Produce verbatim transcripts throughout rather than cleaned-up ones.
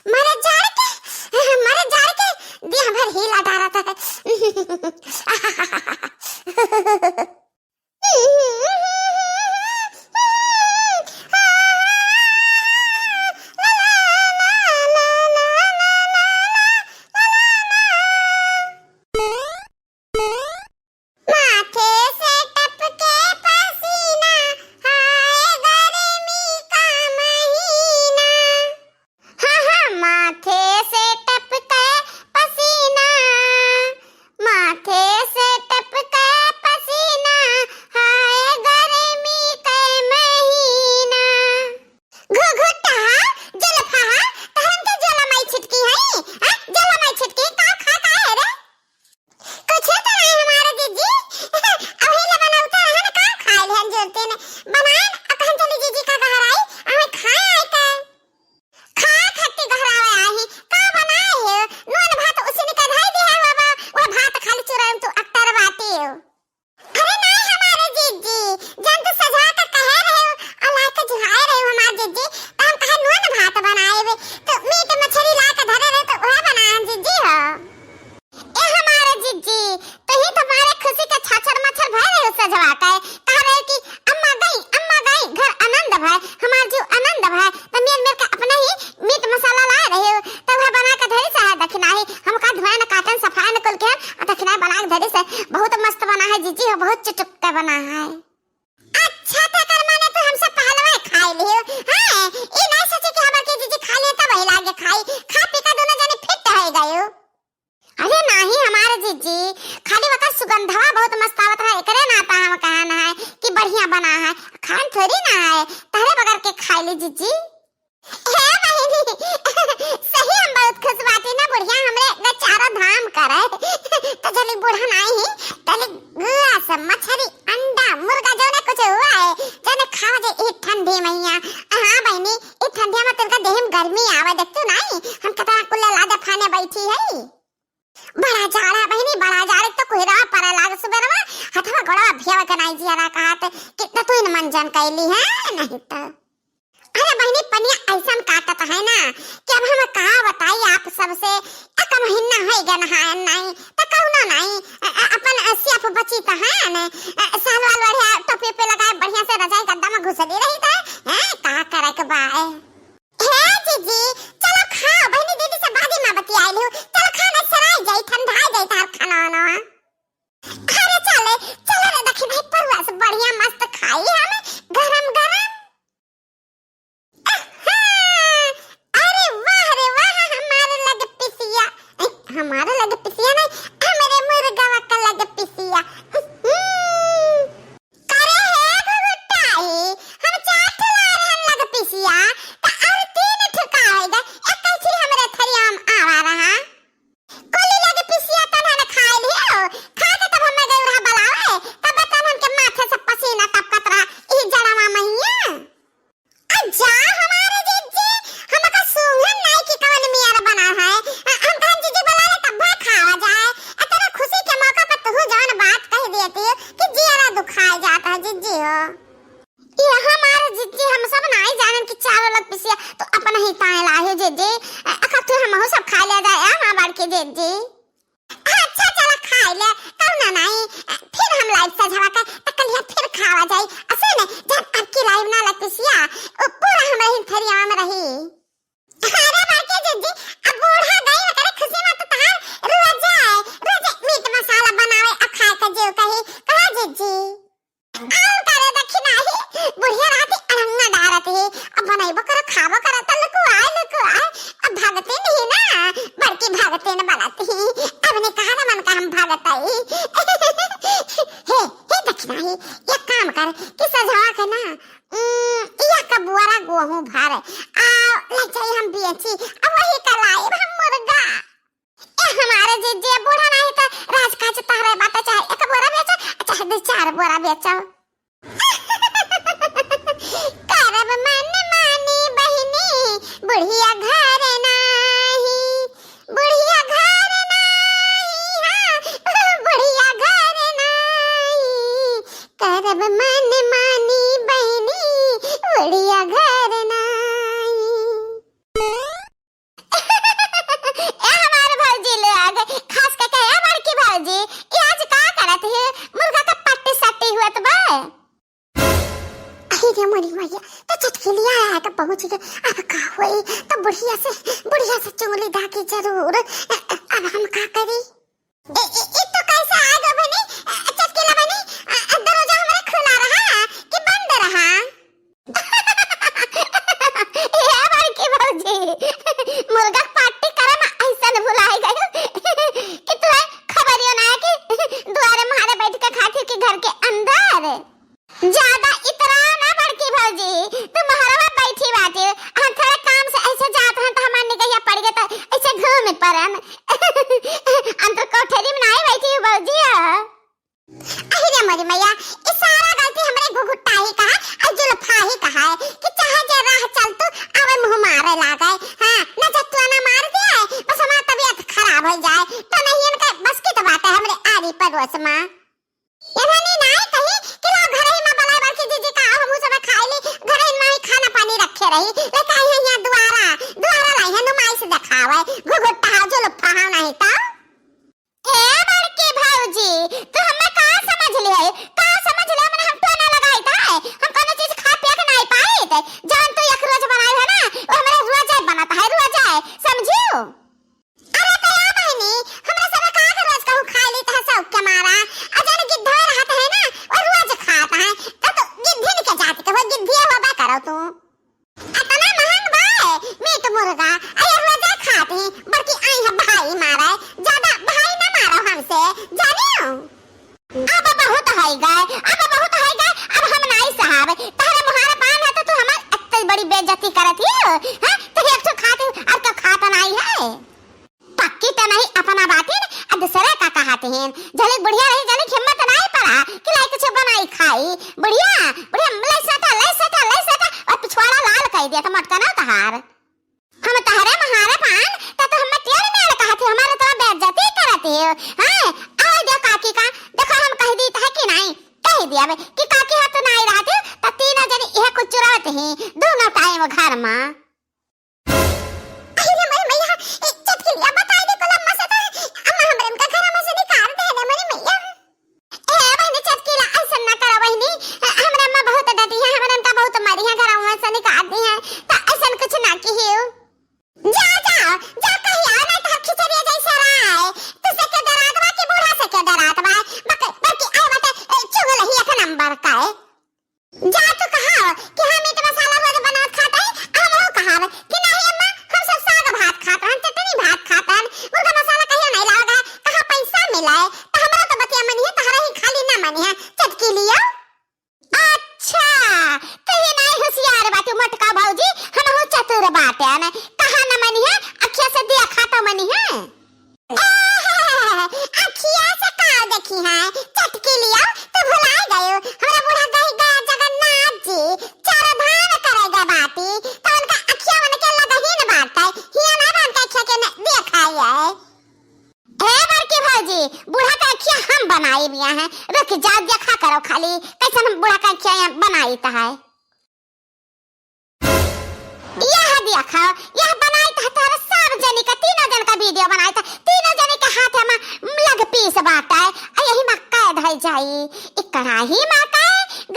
मरे जाड़ के, मरे जाड़ के, देह भर हीला डारत है। माथे से टपके पसीना, हाय गर्मी का महीना। हाँ, हाँ, माथे से टपके पसीना, माथे से टपके पसीना, हाय गर्मी के महीना। घुघुटा, जुल्फा, तहन के जलमई छिटकी हई, हाँ? जलमई छिटकी, का खा का है रे? कुछ तो नहीं हमारे जीजी। अभी ले बनौते रहे ना, का खाए ले हम जोरते ने। बनाए न, अ कहन चली जीजी का घर आई, अ हमें खाए आए के। खा खट्टी गहरावे आई, का बनाए हो? नून भात उसी ने कढ़ाई दे है बाबा, वह भात खाली चुराम तू अक्टर बाटी हो। अरे नहीं हमारे जीजी, जन तू सजा के कहे रहे हो, और ला के जुहाए रहे हो हमारे जीजी, तो हम कहे नून भात बनाए बे, तो मीट मछली ला के धरे रहे तो वह बनाए हम जीजी हो। ए हमारे जिज्जी, तही तो मारे खुशी के छाछर मच्छर भय रहे सजवा के। कह रहे कि अम्मा गई, अम्मा गई, घर आनंद भय, हमार जीव आनंद भय। तो मेर मेर के अपने ही मीट मसाला लाए रहे हो, तब वह बना के धरी से है दखिनाही। हमका धोए न काटन सफाए न कुल के हम दखिनाही बना के धरी से। बहुत मस्त बना है जिज्जी हो, बहुत चुचुक के बना है। अच्छा, तेकर माने तू हमसे पहलवा खाए लियो। हाँ, ई नहीं सोचे कि हमार के जिज्जी खा लिए तब वही लागे खाई। खा पी के दोनों जने फिट हो गए हो। अरे नाही हमार जिज्जी, खाली ओकर सुगंधवा बहुत मस्त आवत है, एकरे नाता हम कहन है कि बढ़िया बना है। खान थोड़ी ना है, तहरे बगैर के खाए ली जिज्जी। हे बहिनी, सही हम बहुत खुश बाटी ना, बुढ़िया हमरे के चारों धाम करे। तो जली बूढ़ा नाही, तली गुआ से मछरी, अंडा, मुर्गा जौने कुछ हुआ है, जौने खावा जे ई ठंडी मैया। हाँ बहिनी, ई ठंडिया में तुमका देह में गर्मी आवे, देख तू नाही, हम कितना कुल्ला लादे फाने बैठी है। बड़ा जाड़ा बहिनी, बड़ा जाड़ा, एक तो कोहरा पड़े लाग सुबेरवा, हथवा गोड़वा भियावा के नाई जियारा कहत, कितना तू इन मंजन कैली है, नहीं तो। अरे बहिनी, पनिया ऐसन काटत है ना, कि अब हम का बताई आप सबसे, एक महीना है गन है नहीं, तो कौनो नहीं, अ, अ, अपन, अ, सियाप बची तो है न, अ, साल वाल बढ़िया टोपी पे लगाए, बढ़िया से रजाई गद्दा में घुसली रही था, हैं, का करे के बा, ए? हे जीजी, चलो खाओ, बहिनी दीदी से बादी में बतियाइल हूँ। चलो खाना सराय जाई, ठंडा जाई तार खाना वाना। अरे चले, चलो रे, देखी भाई, परुआ से बढ़िया मस्त खाई हम गरम गरम। आहा, अरे वाह रे वाह, हमारे लग पिसिया, ए, हमारे लग पिसिया नहीं, हमरे मुर्गवा का लग पिसिया। हम्म। करे हे घुघुटाई, हम चार ठो ला रहन लग पिसिया, त और तीन ठो का होई गा, एक कैसी हमरे थरिया में आवा रहा। कुली लग पिसिया तन्हन खा लियो, खा के तब हमें गौरा बुलावे, तब तन्हन के माथे से पसीना टपकत रहा, ई जड़वा मैया। आ जा हमारे जीजी, हमका सूंघन नाई कि कवन मियर बना है। आ, हम कहन जीजी बुला ले तब खावा जाए। आ, तेरे खुशी के मौका पर तू जौन बात कह देती हो कि जियरा दुखाए जाता है जीजी हो। ये हमारे जीजी हम सब नाई जानन कि चारों लोग पिसिया तो अपना ही ताए लाए जीजी। आ, अखा तू हमहू सब खा ले जाए, आ, हमार बड़की जीजी। अच्छा, चला खाए ले, कौनो नाई, फिर हम लाइब सझवा के, त कलिया फिर खावा जाई। असे ने, जब अब की लाइब ना लग पिसिया, उ पूरा हमरा ही थरिया में रही। अरे बाकी जिज्जी, अब बूढ़ा गई, ओकरे खुशी में तो तहार रोज जाए, रोज मीट मसाला बनावे, आ खाए के जीव कही, कहा जिज्जी? आऊ करे दखिनाही, बुढ़िया राती अड़ंगा डारत ही। अब बनैबो करो, खाबो करो, त लुकुआए, लुकुआए। अब भगते नहीं ना, बड़की भगते न बनत ही। अब ने कहा ना मन का हम भगतई। हे, हे दखिनाही, एक काम कर, कि सझवा के ना, उम, या कबुआरा गोहूं भर, आ, ले जाई हम बेची, अब वही कलाई हम मुर्गा। ए हमारे जीजी, बूढ़ा नाही त राज काज तहरे बाटे, चाहे एक बोरा बेचो, चाहे दू चार बोरा बेचो। करब मन मानी बहिनी, बुढ़िया घर नाही, बुढ़िया घर नाही, हाँ, बुढ़िया घर नाही। करब मन मानी बहिनी, बुढ़िया घर नाही। का होई, तो बुढ़िया से, बुढ़िया से चुंगली दा के जरूर। अ, अ, अब हम का करी? ए, ए, ए तो कैसे आ गयो बनी? अ, चटकीला बनी, अ, अ, दरवाजा हमारे खुला रहा कि बंद रहा? ए बड़की भौजी, मुर्गा के पार्टी करे में ऐसन भुलाए गयो कि तुहे खबरियो ना है कि दुआरे मारे बैठ के खाती कि घर के अंदर। ज्यादा इतरा ना बड़की भौजी, तू महरवा बैठी बाटे, हम थोड़ा काम से ऐसे जात हन त हमार निगहिया पड़ गए त ऐसे घूम परन। अंदर कोठरी में नाई बैठी हूँ भौजी हो। अहि रे मोरी मैया, ई सारा गलती हमरे घुघुट्टा ही कहा और जुल्फा ही कहा है कि चाहे जे राह चल तू आवे मुँह मारे लागे। हाँ, न जतुआ ना मार दिए, बस हमार तबीयत खराब हो जाए, तो नहीं इनका बस की तो बात है हमरे आरी पड़ोस में। इन्हनी नाई कही कि लो घरही में बलाए बड़की जीजी का, हमहू सब खाई ली, घरही में ही खाना पानी रखे रही, लेके आई है यहाँ दुआरा, दुआरा लाई है नुमाइश देखावे, घुघुट्टा हो, जुल्फा हो नहीं तो। ए बड़की भौजी, तू हमें का समझ ले है? का समझ ले? मने हम टोना लगाई था, हम कोनो चीज खा पिया के नहीं पाई थे, जौन तू एक रोज बनाई है ना, वो हमारे रोजे बनत है, रोजे, समझियो? अरे तो या बहिनी, हमरा सब का के रोज कहूँ खा ली त शौक के मारा। आ जन गिद्धो रहत है ना, वो रोज खात है। तो तू गिद्धिन के जात के हो, गिद्धिया होबे करो तू। इतना महंग बा मीट मुर्गा, अरे रोजे खात ही, बल्कि आई है भाई मारे। ज्यादा भाई ना मारो हमसे, जानियो? अब बहुत होई गए, अब बहुत होई गए, अब हम नाई साहब, तहरे मुहारा पान है तो तू हमार इतनी बड़ी बेइज्जती करत ही हो, हैं? तो एक ठो खात ही, अब तो खात नाई है। पक्की तो नहीं अपना बातिन, आ दूसरे का कहत ही। जलिक बुढ़िया रही, जलिक हिम्मत नाई पड़ा कि लाई कुछ बनाई खाई। बुढ़िया, बुढ़िया, ले सटा, ले सटा, ले सटा, और पिछवाड़ा लाल कर दिया तो मटका ना तहार। हम तहरे महारे पान, त तो हम टेढ़ मेढ़ कहत ही, हमारे तो बेइज्जती करत ही। हाँ, आवे दे काकी का, देखो हम कह दी त है कि नहीं? कह दिया बे कि काकी हाथ नहीं रहत ही, त तीनों जनी यह कुछ चुरावत ही, दोनों टाइम घर में। अरे रे मोर मैया, ए, चटकिलिया बताई दे कोला मसा त, अम्मा हमरन का घर में से निकाल दे रे मोर मैया। ए, बहिनी चटकीला, ऐसन ना करो बहिनी। हमरा अम्मा बहुत डटी है, हमरा अनका बहुत मारी है, घरवा से निकाल दी है, तो ऐसन कुछ ना किहियो। जा, जा, जा कहिया, नहीं तो खिचड़िया जैसे रहा है। तू से के डरात बा कि बूढ़ा से के डरात बा? बक-, बल्कि आए बाटे, ए, चुगल ही एक नंबर का है। जा तू कहाव कि हम मीट मसाला रोज बनावत खात हई, आ हमहू कहाव कि नहीं अम्मा, हम सब साग भात खात हन, चटनी भात खात हन, मुर्गा मसाला कहियो नहीं लावत है, कहाँ पैसा मिले, तो हमरा तो बतिया मनिहे, तहरा ही खाली ना मनिहे, चटकी लियो। अच्छा, तू ही नहीं होशियार बाटू मोटका भौजी, हमहू चतुर बाटे न, कहाँ न मनिहे, अखिया से देखा तो मनिहे। आहा, अखिया से का देखी है? चटकी लियो, तू भुलाए गयो। हमरा बूढ़ा गई गया जगन्नाथ जी, चार धाम करे गए बाटी, तो उनका अखिया उनके लगहीन बाटे, हिया ना बा उनका अखिया के न-, देखाई है। ए बड़की भौजी, बूढ़ा का अखिया हम बनाई बिया है, रुक जाओ, देखा करो खाली, कैसन हम बूढ़ा का अखिया यहाँ बनाई त है। यह देखो, यह बनाई त तोहरे सब जनी का, तीनों जन का वीडियो बनाई त, तीनों जनी के हाथ में लग पीस बाटे, आ यही में कैद है जाई। ई कढ़ाई में का,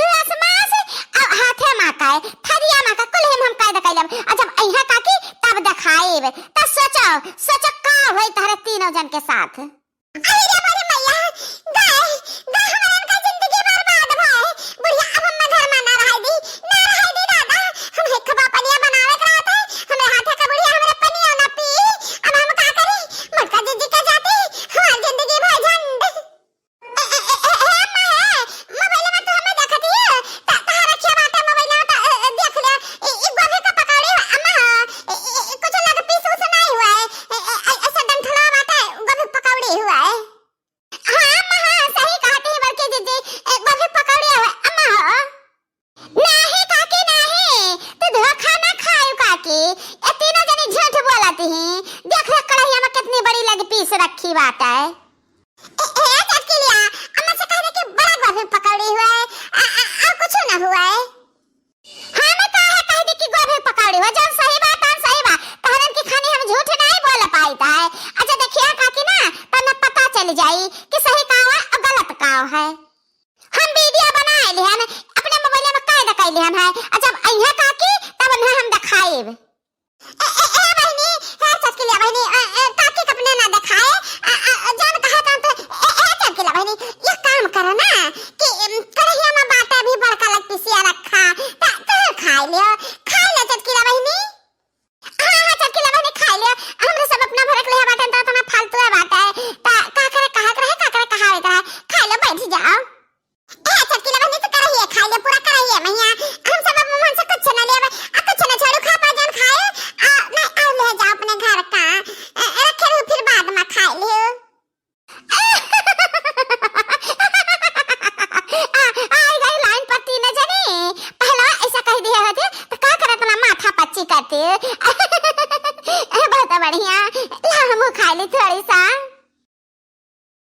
गिलास में से, आ हाथे में का, थरिया में का, कुल हम, हम कैद कैलब। आ जब अइहा काकी, तब देखाइब। त सोचो, सोचो का होई तोहरे तीनों जन के साथ। अरे रे मोरे मैया, गए, गए हमरन का जिंदगी बर्बाद भए। बुढ़िया अब हम घर में ना रहे दी, ना रहे दी दादा। हम एक बापनिया बनावे के रहत है, हमरे हाथे का बुढ़िया हमरे पनिया ना पी। अब हम का करी? मोटका जीजी के जाती, हमार जिंदगी भए झंड। ए, ए, ए, ए, ए, अम्मा, ए, मोबाइल में तू हमें देखत ही, त-, तहार रखिया बाटे मोबाइल में, त-, ए, ए, देख ले। ई, ई गोभी का पकौड़ी है, अम्मा, ए, ए, ए, कुछ लग पीस उस नहीं हुआ है। ए, ए, ए, ऐसा डंठला बाटे, गोभी पकौड़ी हुआ है। हाँ, अम्मा, हाँ, सही कहती है बड़की दीदी, ए, गोभी पकौड़ी है, अम्मा हो। नाही काकी, नाही, तू धोखा ना खायू काकी, ए तीनों जनी झूठ बोलत ही। देख ले कढ़ैया में कितनी बड़ी लग पीस रखी बात है। ए, ए, चटकिलिया, अम्मा से कह दे कि बड़ा गोभी पकौड़ी हुआ है, आ, आ, और कुछ ना हुआ है। हाँ, मैं काहे कह दी कि गोभी पकौड़ी हुआ, जौन सही बात, तौन सही बात। तहरन की खानी हम झूठ नहीं बोल पाइत है। अच्छा देखिए काकी ना, तब न पता चल जाई कि सही का है और गलत का है। हम वीडियो बनाए लिहन, अपने मोबाइल में कैद कर लिहन है। आ जब अइहे काकी, तब उन्हें हम दिखाइब। एक काम करो ना कि, उम, कढ़ैया में बाटे अभी बड़का लग पिसिया रखा, त, त खाइ लियो, खाइ लियो चटकीला बहिनी। हाँ, हाँ, चटकीला बहिनी खाइ लियो, हमरे सब अपना भरक लिहा बाटे, त इतना फालतू है बाटे, त का करे कहत रहे, का करे कहावे के रहे, खाइ लियो, बैठ जाओ। ए, चटकीला बहिनी, तू कढ़ैया खाइ लियो, पूरा कढ़ैया मैया, हम सब अब मन से कुछ न लेबे, आ कुछ न छोड़ू, खा पा जौन खाए, आ, नहीं, आ ले जाओ अपने घर का, ए, रखे रहू, फिर बाद में खाइ लियो। आ, आई गई लाइन पर तीन जनी। पहला ऐसा कह दिया होते तो का करत ना माथा पच्ची करती। बहुत बढ़िया, ला हमहू खाइ ली थोड़ी सा।